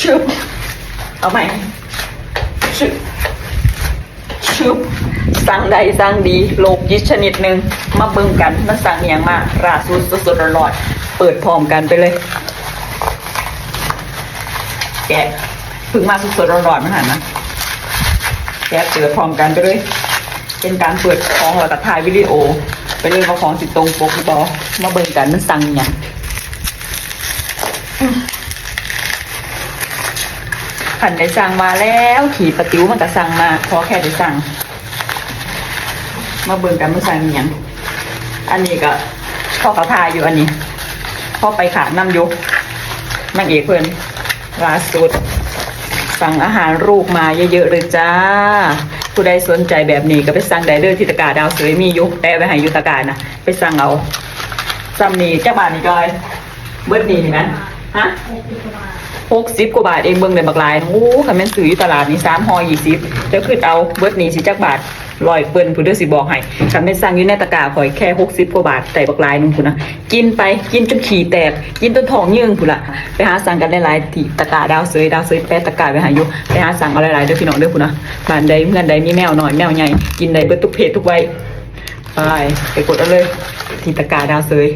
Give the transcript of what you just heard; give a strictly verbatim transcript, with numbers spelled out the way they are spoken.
ชึบ เอาใหม่ ชึบ ชึบ สั่งได้สั่งดี โลกจิตชนิดหนึ่ง มาเบิ่งกัน มันสั่งอหย่างมาล่าสุด สดๆร้อนๆ เปิดพร้อมกันไปเลย แกะ เพิ่งมาสดๆร้อนๆ มันหันนะ แกะเปิดพร้อมกันไปเลย เป็นการเปิดของแล้วก็ถ่ายวิดีโอ ไปเลยว่าของสิตรงปกหรือเปล่า มาเบิ่งกัน มันสั่งอหย่าง คันได้สั่งมาแล้ว ขี่ปะติวมันก็สั่งมา ขอแค่ได้สั่ง มาเบิ่งกันมันสั่งอหย่าง อันนี้ก็พ่อเขาทายอยู่อันนี้ พ่อไปขาดน้ำอยู่ นางเอกเพิ่น ล่าสุด สั่งอาหารลูกมาเยอะๆเลยจ้า ผู้ใดสนใจแบบนี้ก็ไปสั่งได้เด้อ ที่ตะกร้าดาวเสยมีอยู่ แปะไว้ให้อยู่ตะกร้านะ ไปสั่งเอา ซ้ำนี่จักบาทนี่จอย เบิดนี่นี่นะ ฮะ หกสิบกว่าบาทเอง เบิ่งได้บักหลาย โอ้ คันแม่นซื้ออยู่ตลาดนี่ สามห่อยี่สิบ เจ้าคิดเอา เบิดนี่สิจักบาท ร้อยเปิ้นพุ้นเด้อ สิบอกให้ คันแม่นสั่งอยู่ในตะกร้าข่อยแค่หกสิบกว่าบาท ได้บักหลายหนึ่งพุ้นนะ กินไป กินจนขี้แตก กินจนท้องยืงพุ้นละ ไปหาสั่งกันหลายๆ ที่ตะกร้าดาวเสย ดาวเสยแปะตะกร้าไว้ให้อยู่ ไปหาสั่งเอาหลายๆเด้อพี่น้องเด้อพุ้นนะ บ้านใดเฮือนใดมีแมวน้อยแมวใหญ่ กินได้เบิดทุกเพศทุกวัย ไป ไปกดเอาเลย ที่ตะกร้าดาวเสย